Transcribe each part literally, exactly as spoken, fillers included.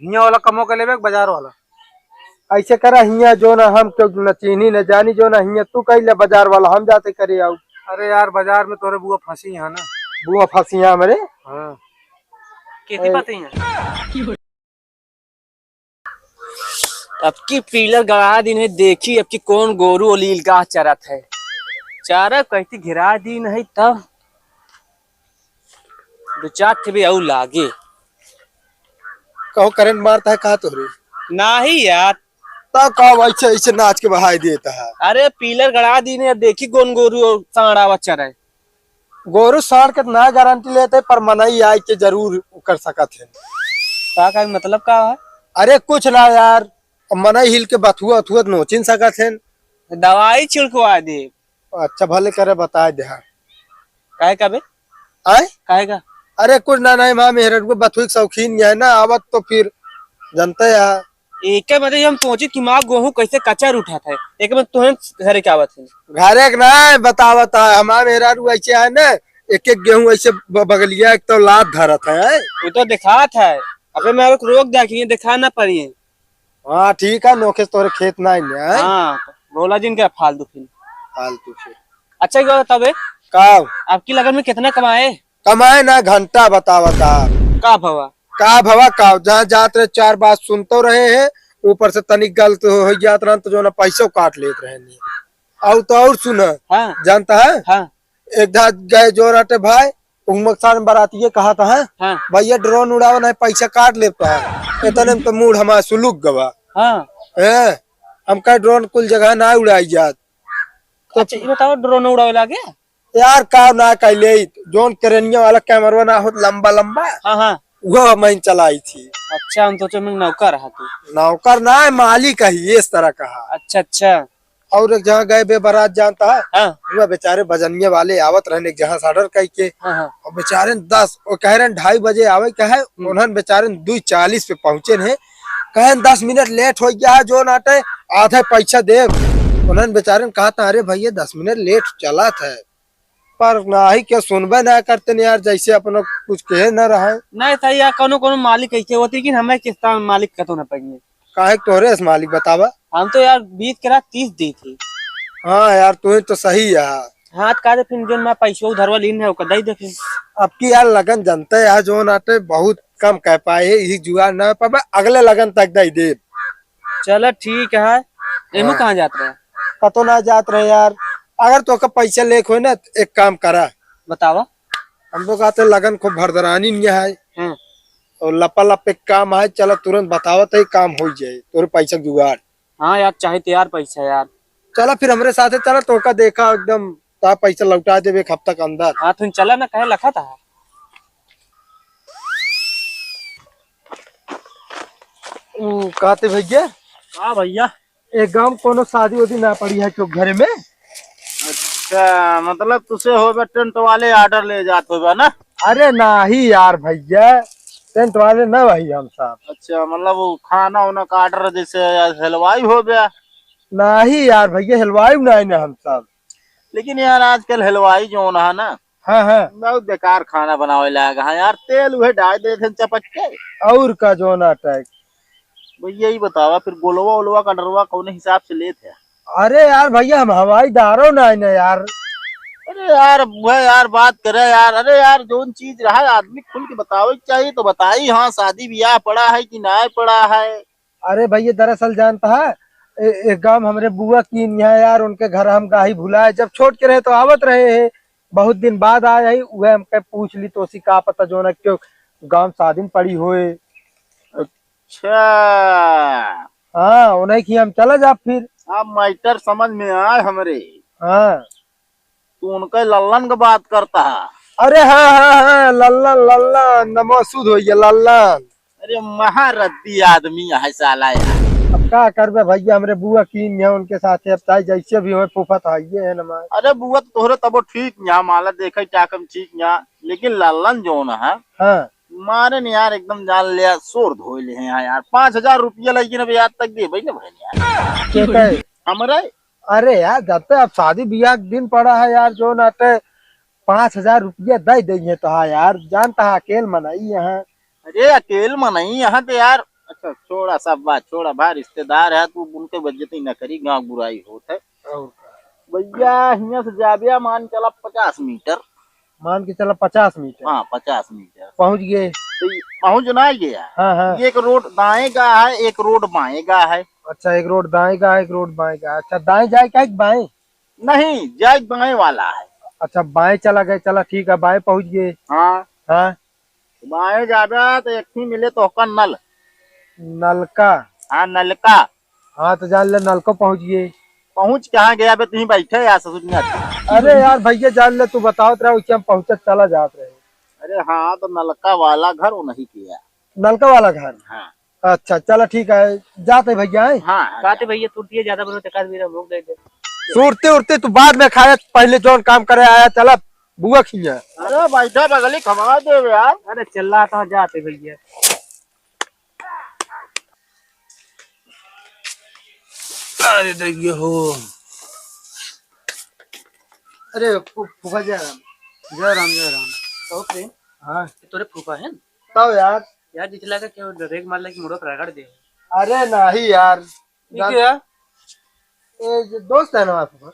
हियाँ वाला कमो के लेबे कि बाजार वाला? ऐसे करा, हियाँ जो ना हम क्यों न चीनी न जानी, जो ना हियाँ तू कह ले बाजार वाला, हम जाते करे आऊ। अरे यार, बाजार में तोरे बुआ फंसी है ना। बुआ फंसी है हमरे? हाँ। कैसी ए- फंसी है? अब की पिलर गड़ा दिन है, देखी अब की कौन गोरू ओलील गाह चरत है। चारा कहती घेरा दिन है तब दो चार ठे भी आऊ लागे। कहो करंट मारता है का तोहरे? नाही यार। तब का वैसे ऐसे नाच के बहाई देता है? अरे पिलर गड़ा दिन है, अब देखी कौन गोरू और सांड़ आवा चरे। गोरू सांड़ के तो ना गारंटी लेते, पर मनई आए के जरूर कर सकत है। का, का मतलब का है? अरे कुछ ना यार, मनई हिल के बथुआ उथुआ नोचिन सकत है। दवाई छिड़कवा दे। अच्छा भले करे बता दे। हाँ। काहे का बे? आय? काहे का? अरे कुछ ना, नहीं माँ मेहररुआ बथुई के शौकीन है ना, आवत तो फिर जनते है। एके बदे हम सोचित कि माँ गोहूँ कैसे कचर उठत है, एके बदे तोहन घरे के आवत है। घरे के ना बतावत है, हमार मेहरारू ऐसे है ना, एक एक गेहूँ ऐसे ब-, बगलिया एक तो लात धरत है। वो तो दिखात है, अबे मैं रोक दिया कि ये दिखा ना पड़िए। हाँ ठीक है, नोखे से तोरे खेत ना आइने है। हाँ, भोला जी इनके फालतू फिर। फालतू फिर। अच्छा, ये बताओ बे, का? आपकी लगन में कितना कमाए? कमाए ना, घंटा बतावत है। का भवा? का भवा का, जहाँ जात रहे चार बात सुनतो रहे हैं, ऊपर से तनिक गलत हो, हो जात रहन तो जो ना पैसो काट लेत रहे हैं। और तो और सुन, हाँ। जानता है? हाँ। एक धार गए जो रहते भाई, उमक सार बरातिये कहा था, हाँ? हाँ। भैया ड्रोन उड़ावे नहीं, पैसा काट लेता है। इतने में तो मूड हमारा सुलुक गवा। हाँ। हैं? हम कहे ड्रोन कुल जगह ना उड़ाई जात। तो अच्छा, ये बताओ, ड्रोन उड़ावे लागे? यार, का ना कैले, जोन क्रेनिया वाला कैमरवा ना होत लंबा लंबा, हाँ, हाँ। वो हम चलाई थी। अच्छा, हम सोचे मैं नौकर रहा तू। नौकर ना है, मालिक है, ये इस तरह का है। अच्छा, अच्छा। और एक जहाँ गए बे बारात जानता है, हाँ। वह बेचारे बजनिया वाले आवत रहने, एक जहाँ से ऑर्डर कई के, हाँ, हाँ। और बेचारे दस, वो कह रहे हैं ढाई बजे आवे के है, हम्म। उन्होंने बेचारे दुई चालीस पे पहुँचे हैं, कहे दस मिनट लेट हो गया है, जो नाटे आधा पैसा देब। उन्होंने बेचारे ने कहा था, "अरे भैया, दस मिनट लेट चला था।" पर नाही के सुनबे ना करते न यार, जैसे अपना कुछ कहे न रहे। नहीं सही यार, कोनो कोनो मालिक ऐसे होती कि हमें किस्ता में मालिक कतो न पाएंगे। काहे के तोहरे से मालिक बतावा? हम तो यार बीस के रात तीस दी थी। हाँ यार, तू ही तो सही है। हाँ, तो कहा दे फिर जो मैं पैसा उधारवा लीन है, ओका दे दे फिर। अब की यार लगन जनते है, जो नाटे बहुत कम कह पाए है, यही जुगाड़ ना पावे, अगले लगन तक दे दे। चलो ठीक है। एमू हाँ। कहाँ जात रहे? कतो ना जात रहे यार। अगर तोका पैसा लेक होए ना, तो एक काम करा। बतावा। हम लोग आते लगन खूब भरदरानी नहीं है। हाँ। और लपा लप एक काम है, चला तुरंत बतावा तो एक काम हो जाए, तोरे पैसा के जुगाड़। हाँ यार, चाहे तो यार पैसा यार। चला फिर हमरे साथे चला, तोका देखा एकदम ता पैसा लौटा देबे एक हफ्ता के अंदर। हाँ, तुम चला ना, कहे लखा था। ऊ, कहते भैया। हाँ भैया। एक गाँव कोनो शादी वादी ना पड़ी है क्यों घरे में? अच्छा, मतलब तुसे होबे टेंट वाले ऑर्डर ले जात होबे ना? अरे नाही यार भैया, टेंट वाले ना भाई हम साहब। अच्छा, मतलब वो खाना वाना का ऑर्डर जैसे हलवाई होबे? नाही यार भैया, हलवाई नाही ना हम साहब। लेकिन यार आजकल हलवाई जौन है ना, हाँ, हाँ। बहुत बेकार खाना बनावे लाग है यार, तेल उहे डाल देत हैं चपक के। और का जौन आटा है। भैया यही बतावा फिर गोलवा ओलवा का डरवा कौन हिसाब से लेत है? अरे यार भैया हम हवाई दारो ना है ना यार। अरे यार वह यार बात करे यार, अरे यार जौन चीज रहा आदमी खुल के बतावे के चाहिए तो बताई, हाँ शादी ब्याह पड़ा है कि ना पड़ा है। अरे भैया, दरअसल जानता है, ए-, एक गाँव हमरे बुआ की यहाँ यार, उनके घर हम गाही भुलाए, जब छोट के रहे तो आवत रहे हैं, बहुत दिन बाद आए हैं, वह हमके पूछ ली तो उसी का पता जो ना क्यों गाँव शादी में पड़ी होए। अच्छा। हाँ, उन्हें की हम चला जा फिर। अब मैटर समझ में आए हमरे। हाँ। तू उनके लल्लन के बात करता है। अरे हाँ, हाँ, हाँ, लल्लन, लल्लन, नमो शुद्ध होइए, लल्लन। अरे महारद्दी आदमी है साला यार। अब का करबे भैया, हमरे बुआ कीन है, उनके साथे अब चाहे जैसे भी होए, फूफा तो हइये है ना मार। अरे बुआ तो तोहरे तबो ठीक ना, माला देखे टाकम ठीक ना, लेकिन लल्लन जौन है, हाँ। मारे न यार एकदम जान ले यार, शोर धोए ले हैं यार, पाँच हजार रुपया लेकिन अभी आज तक देबे न भइल यार। के कहे? हमरे अरे यार, जब तक अब शादी ब्याह के दिन पड़ा है यार, जो नाते पाँच हजार रुपया दे देंगे तो हाँ यार, जानता है अकेल मनई यहाँ। अरे अकेल मनई यहाँ तो यार, छोड़ा, सब बात छोड़ा भाई, रिश्तेदार है, तू उनके बेइज्जती न करी, गाँव बुराई होत है। और का? भैया, हियाँ से जाबे, मान चला पचास मीटर। मान के चला पचास मीटर। हाँ, पचास मीटर। पहुँच गए। तो ये पहुँच ना गया। हाँ, हाँ। ये एक रोड दाएं का है, एक रोड बाएं का है। अच्छा, एक रोड दाएं का है, एक रोड बाएं का है। अच्छा, दाएं जाए का है कि बाएं? नहीं, जाए बाएं वाला है। अच्छा, बाएं चला गए, चला ठीक है, बाएं पहुँच गए। हाँ। हाँ। बाएं जाबे तो एक ही मिले तोहका नल। नलका? हाँ, नलका। हाँ, तो जान ले, नलको पहुँच गए। पहुँच कहाँ गया बे, तुहीं बैठे यार ससुर में। अरे यार भैया, जान ले, तू बतावत रहा, उससे हम पहुँचत चला जात रहे। अरे हाँ, तो नलका वाला घर वो नहीं किया। नलका वाला घर? हाँ। अच्छा, चला ठीक है, जाते भैया, हैं? हाँ, हाँ, कहते जा। भैया, तुरंत ये ज्यादा बनो, तो एक आध बीरा हम लोग दे दे। सुरते उरते तू बाद में खाए, पहले जौन काम करे आया, चला बुआ खिया। अरे बैठा बगली खवा दे यार। अरे चला तो जाते भैया। अरे देखिए हो। अरे फू-, फूफा जय राम। जय राम, जय राम। कहो प्रेम। हाँ। ये तोरे फूफा है? तब यार। यार जितला का क्यों रेग मार लगी मुड़ो पर रगड़ दे। अरे नहीं यार। ये जान-, क्या? ये जो दोस्त है ना फूफा।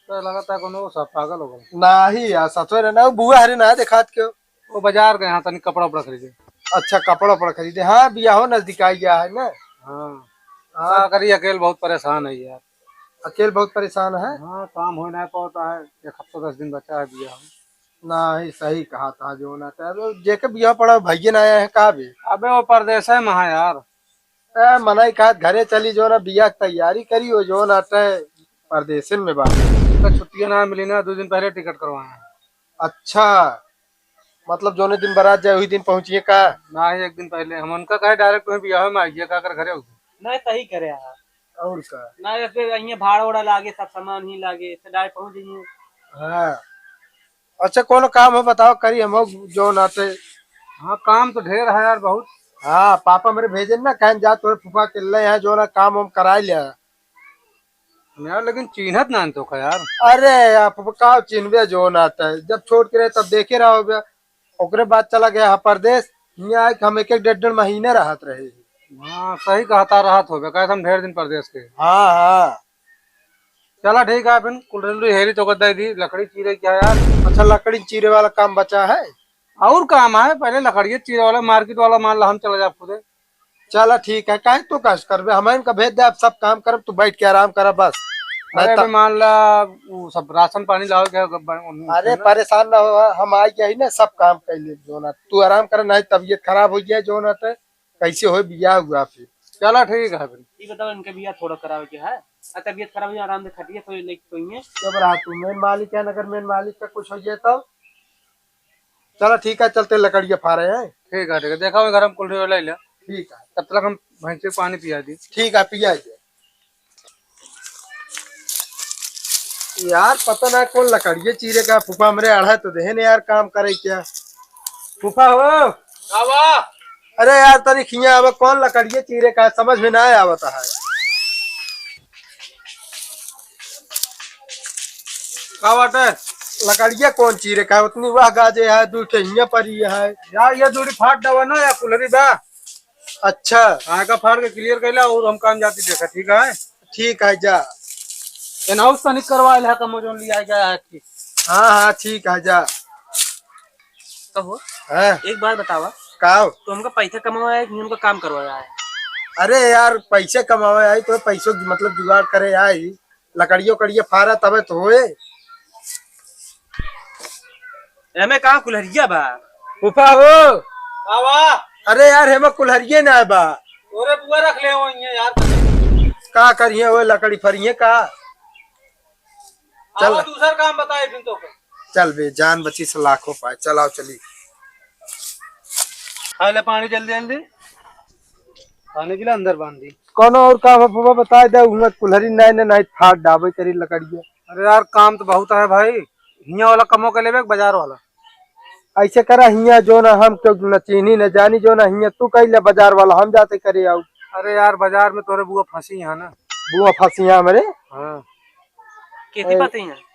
तो लगता है कोनो सा पागल हो गया। नाही यार, सचो रे ना, वो बुआ हरे ना देखात क्यों? वो बाजार गए, हाँ, तनी कपड़ा उपड़ा खरीदे। अच्छा, कपड़ा उपड़ा खरीदे। हाँ, बियाहो नजदीक आ गया है ना। हाँ। हाँ। का करी, अकेल बहुत परेशान है यार। अकेल बहुत परेशान है? हाँ, काम हो ना पाता है, एक हफ्ता दस दिन बचा है बियाह। नाही, सही कहा था जो ना, तो अब जेके बियाह पड़ा, भैया ना आया है का बे? अबे वो परदेस में है यार। ए, मनई कहत घरे चली जो ना, बियाह के तैयारी करी हो जो ना, ते परदेसन में बा। उनका छुट्टियां ना मिली ना, दो दिन पहले टिकट करवाए हैं। अच्छा, मतलब जोने दिन बारात जाए वही दिन पहुंचिए का? ना ही, एक दिन पहले। हम उनका कहे डायरेक्ट वहीं बियाह में आइए, का कर घरे हो? नहीं, सही करे यार। और का? ना, फिर यहाँ भाड़ा ओड़ा लागे, सब सामान ही लागे, तो डायरेक्ट पहुंच जाइए। हाँ। अच्छा, कौनो काम हो बताओ, करी हम जो नाते। हाँ, काम तो ढेर है यार, बहुत। हाँ, पापा मेरे भेजे ना, कहन जा तोरे फूफा के ले यहाँ जो ना काम हम कराई लिया। यार, लेकिन चिन्हत ना तो का यार। अरे यार, फूफा का चिन्हबे जो नाते, जब छोट के रहे तब देखे रहो बे। ओकरे बाद चला गया है परदेस, यहाँ आए के हम एक एक डेढ़ डेढ़ महीने रहत रहे। हाँ, सही कहता रहत हो बे, कहे हम ढेर दिन परदेस के। हाँ, हाँ। चला ठीक है, फिर कुल्हरी हेरी तो दे दी, लकड़ी चीरे क्या यार? अच्छा, लकड़ी चीरे वाला काम बचा है? और काम है, पहले लकड़िए चीरे वाला, मार्केट वाला मान ला, हम चला जाब खुदे। चला ठीक है, काहे तू कष्ट करबे, हम इनका भेज दे, आप सब काम करब, तू बैठ के आराम करा बस। अरे नहीं तो अबे मान ला, वो सब राशन पानी लाओ क्या, गब्बर, उन-, अरे उन-, परेशान ना हो, हम आ गया ही ना, सब काम कर ले जो ना, तू आराम कर, नहीं तबीयत खराब हो गया जो ना, तो कैसे हो बियाह हुआ फिर? चला ठीक है फिर। ये बताओ, इनके बियाह थोड़ा करावे के है? आ, तबीयत खराब है, आराम से खटिए, थोड़ी लेट सोइए। चुप रहा तू, मेन मालिक है, अगर मेन मालिक का कुछ हो जाए तो? चला ठीक है, चलते लकड़िया फारे हैं। ठीक है, ठीक है, देखा हुआ घर हम कुल ले ले। ठीक है। तब तक हम भैंसे पानी पिया दी। ठीक है, पिया दे। यार, पता ना कौन लकड़िए चीरे का, फूफा हमरे अढ़ा तो देहे ने यार, काम करे क्या? फूफा हो? का बा? अरे यार, तनी खिया, अब कौन लकड़िए चीरे का, समझ में ना आवत है। का बाटे? लकड़िया कौन चीरे का है? उतनी वह गाजे है, दू ठे हियां परी है। यार, ये दूरी फाट दवा ना या कुल्हरी बा। अच्छा। हाँ, का फाड़ के क्लियर कर ला और हम काम जाती देखा, ठीक है? ठीक है, जा। एनाउंस तनिक करवा ले, कमो जोन लिया गया है, ठीक। हाँ, हाँ, ठीक है, जा। कहो, हाँ। एक बात बतावा। का? तो हमका पैसा कमावा है कि हमका काम करवाया है? अरे यार, पैसे कमावे आई तो पैसों की मतलब जुगाड़ करे आई, लकड़ियों कड़िया फारा तबे तो होए। एमे का कुल्हरिया बा? फूफा हो। का बा? अरे यार, हेमे कुल्हरिये ना बा। तोरे बुआ रख ले हो इहाँ यार। का करिए वो लकड़ी फरिए का? चल। आवा, दूसर काम बताए फिर तो। चल बे, जान बची से लाखों पाए। चल आओ, चली। खा ले पानी जल्दी जल्दी। खाने के लिए अंदर बांध दी। कौनो और काम है फूफा बताए दे, उहाँ कुल्हरी नाई ने नाई फाड़ डाबे करी लकड़िया। अरे यार, काम तो बहुत है भाई, हियाँ वाला कमो के लेबे कि बाजार वाला? ऐसे करा, हियाँ जो ना हम क्यों न चीनी न जानी, जो ना हियाँ तू कह ले बाजार वाला, हम जाते करे आऊ। अरे यार, बाजार में तोरे बुआ फंसी है ना। बुआ फंसी है हमरे? हाँ। कैसी ए- फंसी है?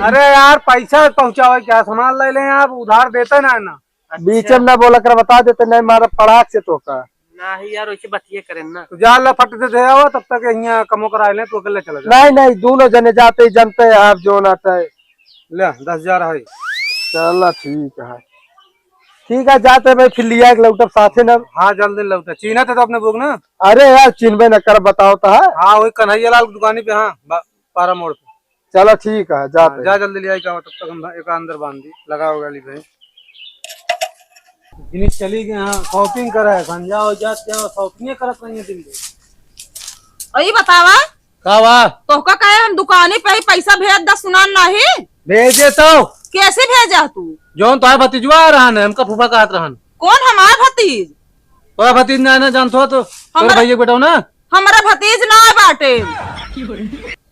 अरे यार, पैसा पहुँचावे क्या, सामान ले ले यार, उधार देते ना है ना। अच्छा। बीचे में ना बोला कर, बता देते, नहीं मारा पड़ाक से तोका। नाही यार, वैसे बतिये करें ना। तू जा ला, फट से दे आवा, तब तक यहाँ कमो करा ले, तू अकेले चला जा। नहीं, नहीं, दोनों जने जाते ही जानते हैं आप जो ना आता है। ले, दस हजार है। चला, ठीक है। ठीक है, जाते भाई, फिर लिया एक लौटब साथे ना। हाँ, जल्दी लौटा। चीन्हत है तो अपने बोग ना। अरे यार, चिन्हबे न कर, बताओ तो है। हाँ, वही कन्हैया लाल की दुकानी पे, हाँ, बा-, पारा मोड़ पे। चला, ठीक है, जाते हाँ, जा हैं। जल्दी ले आई का, तब तक हम एक अंदर बांध दी, लगा होगा ली भाई। जिन्हें चली गए, हाँ, shopping करा है, संझा हो जात क्या, shopping करत नहीं है दिन भर। अई बतावा, का बा? तोहका कहे हम दुकानी पे ही पैसा भेज द, सुनान नाही? भेजे तो। कैसे भेजा तू? जौन तोहार भतीजवा रहन, हमका फूफा कहत रहन। कौन हमार भतीज? तोहार भतीज ना, ना जानत हो तो, तोर हमरा भैया के बेटवा ना? हमरा भतीज ना बाटे।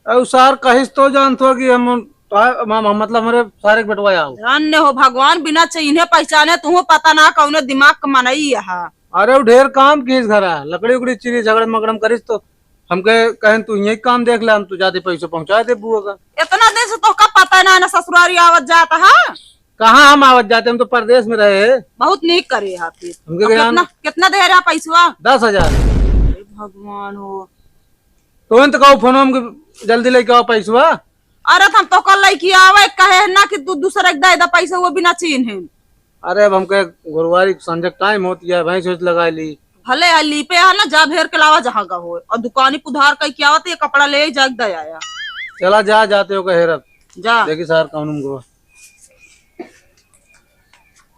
अउ सार कहिस तो जानत हो कि हम, तोहार, म-, म-, मतलब हमरे सारे के बेटवा आओ। धन्य हो भगवान, बिना चिन्हे पहचाने, तुहू पता ना कौने दिमाग क मनई यहाँ। अरे वो ढेर काम किस घरा, लकड़ी उकड़ी चीरी झगड़े मगड़म करिस तो हमके कहन, "तू यही काम देख ले, हम तू जाते पैसे पहुँचा दे बुआ का।" इतना दिन से तोहका पता ना, ना ससुरारी आवत जात है। कहाँ हम आवत जाते, हम तो परदेस में रहे। बहुत नीक करे है फिर। हमके अब ज्ञान कितना, कितना दे रहा पैसवा? दस हजार। हे भगवान हो। तो इन तो कहो फोन हमके जल्दी लेके आओ पैसवा। अरे तो हम तोहका लेके आवे कहे ना कि तू दूसरे के दे दे पैसा, वो भी ना चिन्हे। अरे, अब हमके गुरुवारी संझक टाइम होती है, भैंस वैंस लगा ली। भले है, लीपे है ना, जा भेर के लावा जहाँ का हो, और दुकानी पुधार कई क्या होती है, कपड़ा ले ही जाके दे आया। चला जा, जाते हो कहे रब। जा। देखी सार कौन हमको।